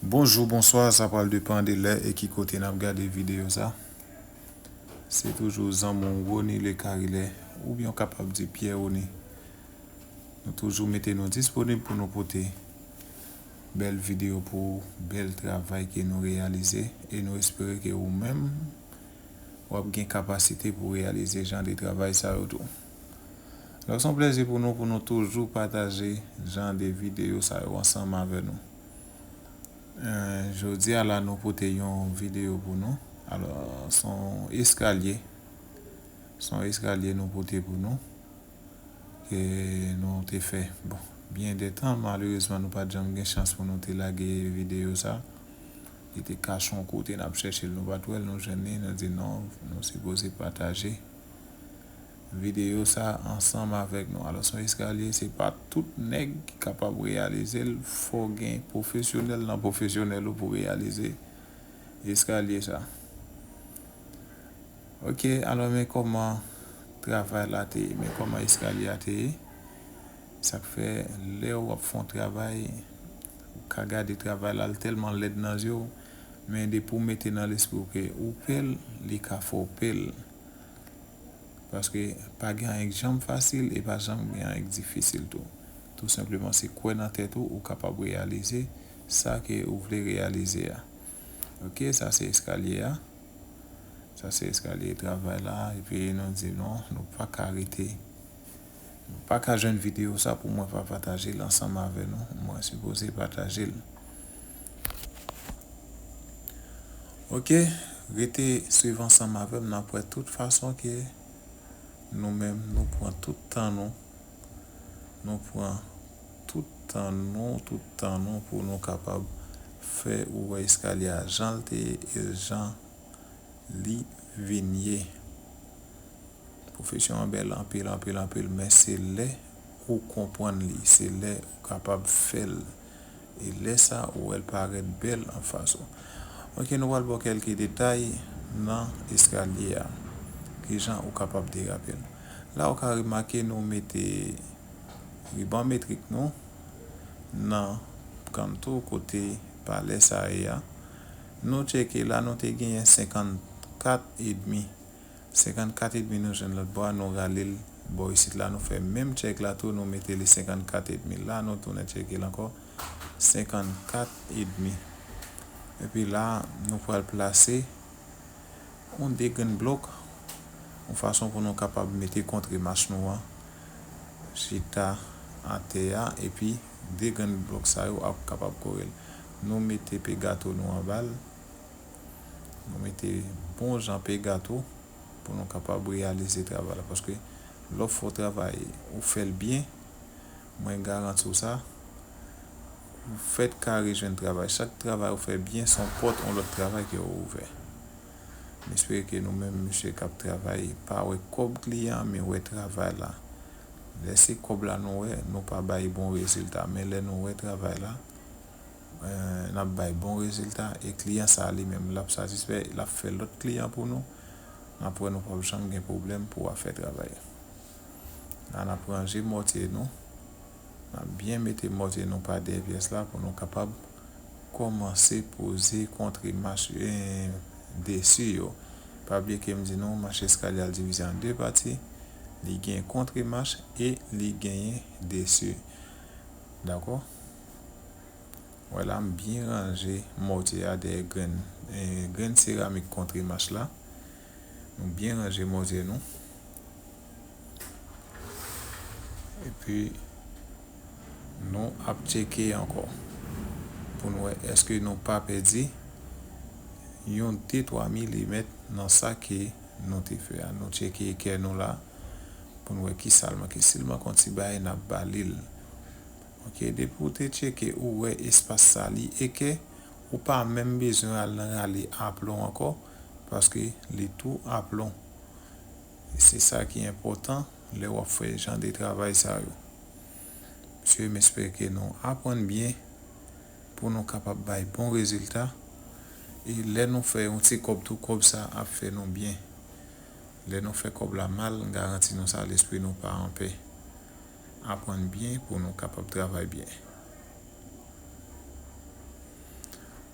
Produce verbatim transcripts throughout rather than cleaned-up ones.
Bonjou, bonswa, sa pral depann de lè e ki kote n ap gade videyo sa. Se toujou zanmi w Rony Le Carillet, oubyen w kapab di Pierre Rony. Nou toujou mete nou disponib pou nou pote bèl videyo pou ou, bèl travay ke nou reyalize, e nou espere ke ou menm, w ap gen kapasite pou reyalize jan de travay sa yo tou. Donk, se yon plèzi pou nou, pou nou toujou pataje jan de videyo sa yo ansanm avè nou. Eh, jodi a la, nou pote yon videyo pou nou. Alò, se yon eskalye. Se yon eskalye nou pote pou nou. Ke nou te fè, bon, byen de tan. Malerezman, nou pa t janm gen chans pou nou te lage videyo sa. Li te kache yon kote, n ap chèche l, nou pa t wè l, nou jwenn li, nou di non, nou sipoze pataje videyo sa ansanm avèk nou. Alò, se yon eskalye, se pa tout nèg ki kapab reyalize l, fò gen pwofesyonèl nan pwofesyonèl ou pou reyalize eskalye sa. Ok, alò, men kòman travay la te ye, men kòman eskalye a te ye. Sa k fè, lè w ap fè yon travay, ou ka gade travay la, l tèlman lèd nan zye w, men depi w mete nan lespri w ke ou pè l, li ka fè w pè l. Paske pa gen anyen k janm fasil e pa janm gen anyen k difisil tou. Tou senpleman, se kwè nan tèt ou, ou kapab reyalize sa ke ou vle reyalize a. Ok, sa se eskalye a. Sa se eskalye travay la, epi nou di non, nou pa ka rete. Nou pa ka jwenn videyo sa pou mwen pa pataje l ansanm avè nou. Mwen sipoze pataje l. Ok, rete swiv ansanm avè m, n ap wè tout fason ke nou menm, nou pran tout tan nou, nou pran tout tan nou, tout tan nou pou nou kapab fè ou wè eskalye a jan l te ye e jan li vin ye. Pwofesyon an bèl anpil, anpil, anpil, men se lè ou konprann li, se lè ou kapab fè l. E lè sa, ou wè l parèt bèl anfas ou. Ok, nou pral ba w kèlke detay nan eskalye a. Kijan ou kapab derape l. La, ou ka remake nou mete riban metrik nou nan kanto kote palè sa ye a. Nou tcheke la, nou te genyen senkannkat edmi. Senkannkat edmi nou jwenn lòt bò a, nou rale l bò isit la, nou fè menm tchèk la tou, nou mete li senkannkat edmi. La, nou tounen tcheke l ankò, senkannkat edmi. Epi la, nou pral plase yon de grenn blòk, yon fason pou nou kapab mete kontre mach nou an chita atè a, epi de grenn blòk sa yo ap kapab kore l. Nou mete pe gato nou anba l. Nou mete bon jan pe gato pou nou kapab reyalize travay la. Paske lè w fè yon travay, ou fè l byen, mwen garanti w sa, ou fèt kare jwenn travay. Chak travay ou fè byen, se yon pòt yon lòt travay ke ou ouvè. M espere ke nou menm mesye k ap travay pa wè kòb kliyan, men wè travay la. Lè se kòb la nou wè, nou pa bay bon rezilta. Men lè nou wè travay la, eh, n ap bay bon rezilta e kliyan sa a li menm, l ap satisfè, l ap fè lòt kliyan pou nou. N ap wè nou p ap janm gen pwoblèm pou afè travay. La, n ap ranje mòtye nou. N ap byen mete mòtye nou pa dèyè pyès la pou nou kapab kòmanse poze kontre mach, eh, desi yo. Pa bliye ke m di nou, mach eskalye a divize an de pati. Li gen kontre mach e li genyen desi. Dakò? Wè la, m byen ranje mòtye a dèyè grenn, eh, grenn seramik kontre mach la. Nou byen ranje mòtye nou. Epi, nou ap tcheke ankò pou n wè èske nou pa pèdi yon de twa milimèt nan sa ke nou te fè a. Nou tcheke ekè nou la pou n wè ki sa l manke. Si l manke yon ti bagay, n ap ba li l. Ok, depi w te tcheke, ou wè espas sa li ekè, ou pa menm bezwen al nan rale aplon ankò, paske li tou aplon. E se sa ki enpòtan lè w ap fè jan de travay sa yo. Mesye, m espere ke nou aprann byen pou nou kapab bay bon rezilta. E lè nou fè yon ti kòb tou, kòb sa ap fè nou byen. Lè nou fè kòb la mal, m garanti nou sa, lespri nou pa anpè. Aprann byen pou nou kapab travay byen.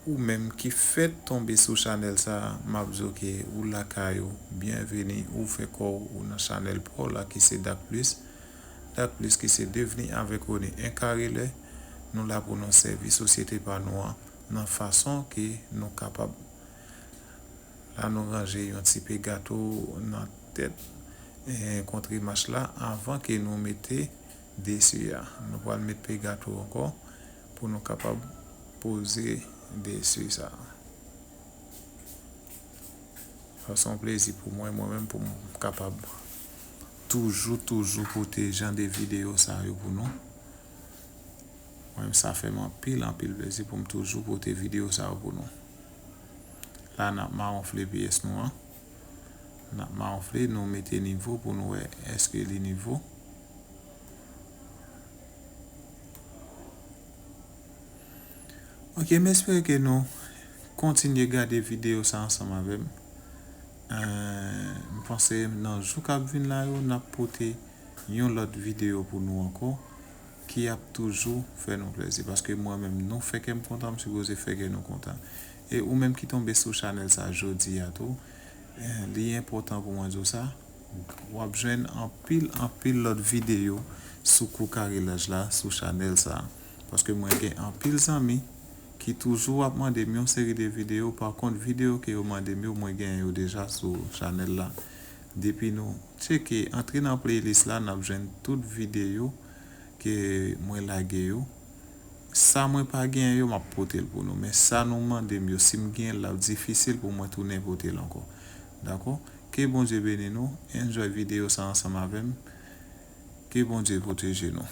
Ou menm ki fèk tonbe sou chanèl sa a, m ap di w ke ou lakay ou, byenveni, ou fè kò w nan chanèl pa w la ki se Dak Plis. Dak Plis ki se Devni avèk Rony en kare lè. Nou la pou nou sèvi sosyete pa nou an nan fason ke nou kapab. La nou ranje yon ti pe gato nan tèt, eh, kontremanch la anvan ke nou mete desi a. Nou pral met pe gato ankò pou nou kapab poze desi sa. Sa se yon plezi pou mwen, mwen menm pou m kapab toujou, toujou pote jan de videyo sa yo pou nou. Mwen menm sa fè m anpil, anpil plezi pou m toujou pote videyo sa yo pou nou. La n ap mawonfle pyès nou an. N ap mawonfle, nou mete nivo pou nou wè èske li nivo. Ok, m espere ke nou kontinye gade videyo sa ansanm avè m. Eh, m panse nan jou k ap vin la yo, n ap pote yon lòt videyo pou nou ankò, ki ap toujou fè nou plezi. Paske mwen menm, nou fè kè m kontan, m sipoze fè kè nou kontan. E ou menm ki tonbe sou chanèl sa jodi a tou, eh, li enpòtan pou mwen di w sa. W ap jwenn anpil, anpil lòt videyo sou kou kare laj la, sou chanèl sa. Paske mwen gen anpil zanmi ki toujou ap mande m yon seri de videyo. Pa kont, videyo ke yo mande m yo, mwen genyen yo deja sou chanèl la. Depi nou tcheke, antre nan playlist la, n ap jwenn tout videyo ke mwen lage yo. Sa mwen pa genyen yo, m ap pote l pou nou. Men sa nou mande m yo, si m genyen l, l ap difisil pou mwen tounen pote l ankò. Dakò? Ke Bondye beni nou. Enjoy videyo sa ansanm avè m. Ke Bondye pwoteje nou.